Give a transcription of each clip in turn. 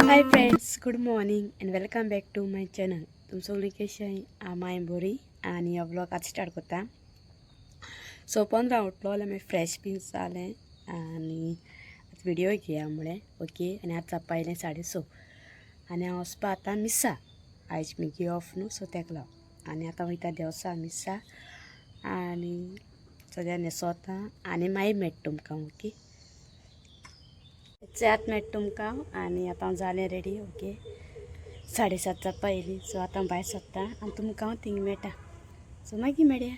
Hi friends, good morning and welcome back to my channel. तुम सगळीं कशी आमाय बरी आनी हो ब्लॉग आतां स्टार्ट करता. सो 15 उठलो जाल्यार मागीर फ्रेश बीन जालें आनी आतां व्हिडियो घेया म्हळें. ओके, आनी आतां जावपा आयलें 6:30 आनी हांव वचपा आतां मिसा. आयज मुगे ऑफ न्हू, सो तेका लागून. आनी आतां वयता देवसा मिसा आनी सद्या न्हेसोता आनी मागीर मेळटा तुमकां. ओके, आतां मेळटा तुमकां. आनी आतां हांव जालें रेडी. ओके, 7:30 जावपा येयली. सो आतां भायर सोदता आनी तुमकां हांव थिंग मेळटा. सो मागीर मेळया.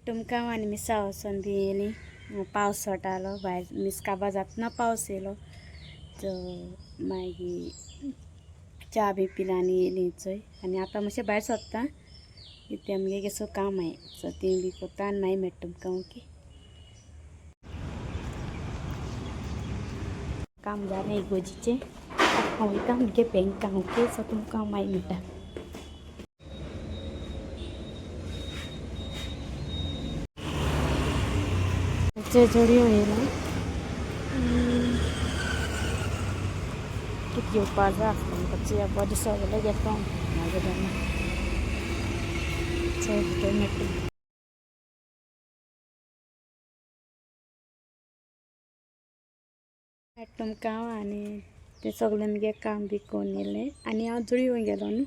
तुमकां आनी मिसा वचोन बी येयलीं. पावस सोटालो भायर, मीस काबार जातना पावस येयलो. सो मागीर च्या बी पिला आनी येयलीं चोय. आनी आतां मातशें भायर सोदता, कितें आमगे केसो काम आहाय, सो तें बी कोत्ता आनी मागीर मेळटा तुमकां. ओके, काम जालें इगोजीचें, हांव वयता मुगे बँकां. ओके, सो तुमकां हांव मागीर मेळटा. जोडयो येयला, कितें घेवपा जाय आसलें म्हाका चोया, बरें दिसता जाल्यार घेता हांव, नाजाल्यार ना. चल भितर मेळटा. तुमकां. आनी तें सगळें मुगे काम बी करून येयलें आनी हांव जोडयो गेलो न्हू.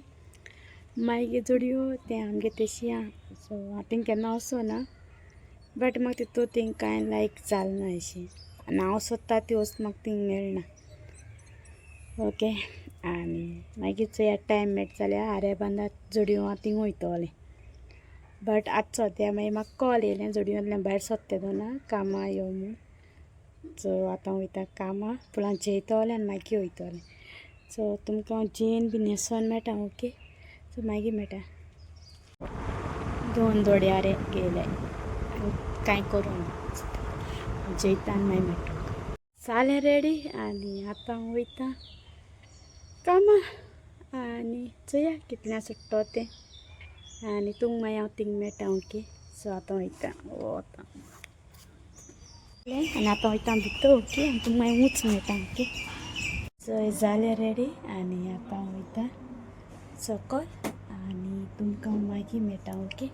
मागीर जोडयो तें आमगे तेशी आहा, सो हांव थिंग केन्ना वचना, बट म्हाका तितू थिंग कांय लायक जालें ना अशें आनी हांव सोदता ती वस्त म्हाका थिंग मेळना. ओके, आनी मागीर चोया, टायम मेळटा जाल्यार आरेबांदा जोडयो हांव थिंग वयतलें. बट आतां सद्या मागीर म्हाका कॉल येयलें, जोडयोंतल्यान भायर सोदता तेन्ना कामां यो म्हूण. सो आतां वयता कामां, पूण हांव जेयतलें आनी मागीर वयतलें. सो तुमकां हांव जेयन बी न्हेसोन मेळटा. ओके, सो मागीर मेळटा. दोन जोडया रे गेले आनी कांय करूं ना, जेयता आनी मागीर मेळटा. जालें रेडी आनी आतां हांव वयता कामां आनी चोया कितल्या सुट्टो तें आनी तुमकां मागीर हांव थिंग मेळटा. ओके, सो आतां वयता वता आनी आतां वयता भितर. ओके, आनी तुमकां मागीर ऊंच मेळटा. ओके, सो जालें रेडी आनी आतां वयता सकल आनी तुमकां मागीर मेळटा. ओके,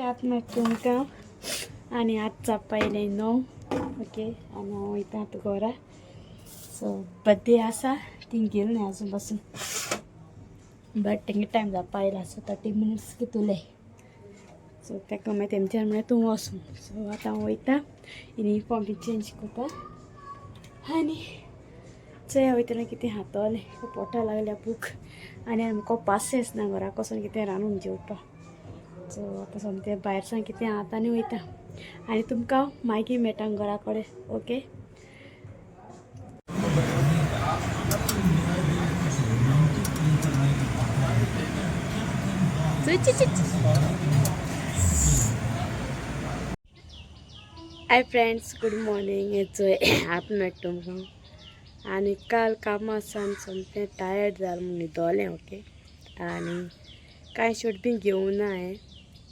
आतां मेळटा तुमकां. आनी आतां जावपा येयलें 9. ओके, आनी हांव वयता आतां घरा. सो बड्डे आसा थिंग गेल न्ही आजून पासून, बट तेंगे टायम जावपा आयला, सो 30 मिनट्स कितुले. सो ताका मागीर तेमच्यान म्हळ्यार तूं वच. सो आतां हांव वयता, युनिफॉर्म बी चेंज करता आनी चोया वयतना कितें खातलें. पोटा लागल्या भूक आनी आमकां पासियेंस ना घरा कसोन कितें रांदून जेवपा. सो आतां सोमतें भायर सावन कितें खाता आनी वयता आनी तुमकां मागीर मेळटा घरा कडेन. Okay. Hi friends, good morning. चोय, आतां मेळटा तुमकां. आनी काल कामां सावन सोमतें टायर्ड जालें म्हूण न्हिदोलें. ओके, आनी कांय शूट बी घेवना हांवें.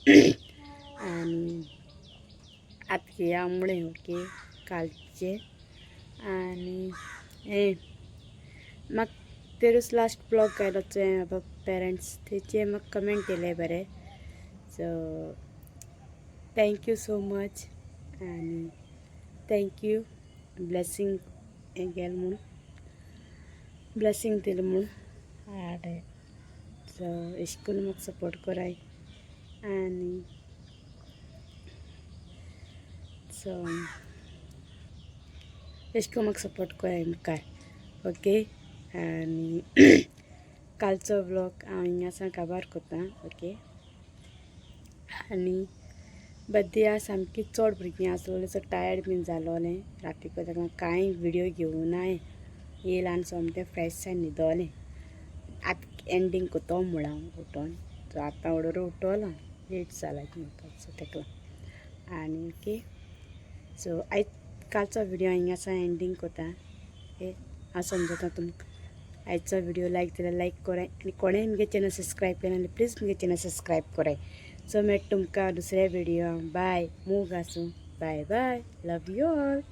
आनी आतां आमळे, ओके, कालचे. आनी हें म्हाका तेरूच लास्ट ब्लॉग घायलो चोय पेरंट्स, तेचे म्हाका कमेंट येयले बरें. So thank you so much आनी thank you blessing हें गेल म्हूण, ब्लेसींग दिल म्हूण. आनी सो अशें करून म्हाका सपोर्ट कराय. आनी सो अशें करून म्हाका सपोर्ट कराय मुखार, ओके. आनी कालचो ब्लॉग हांव हिंगा काबार कोत्ता, ओके. आनी बड्डे सामकी चड भुरगीं आसलोलीं, सो टायर्ड बीन जालोलें. राती ताका कांय विडियो घेवना येयलां आनी सोमतें फ्रेश जावन न्हिदोलें. आतां एंडींग कोतो म्हूण हांव उठोन. सो आतां ओडोर उठोलां, लेट जाला म्हाका, सो तेका लागून. आनी ओके, सो आयज कालचो विडियो हिंगा एंडींग कोता, ओके. हांव समजता तुमकां आयचो विडियो लायक जाल्यार लायक कराय आनी कोणें मुगे चॅनल सबस्क्रायब केलें जाल्यार प्लीज मुगे चॅनल सबस्क्रायब कराय. सो मेळटा तुमकां दुसऱ्या विडियो. बाय, मूग आसूं. Bye bye, love you all.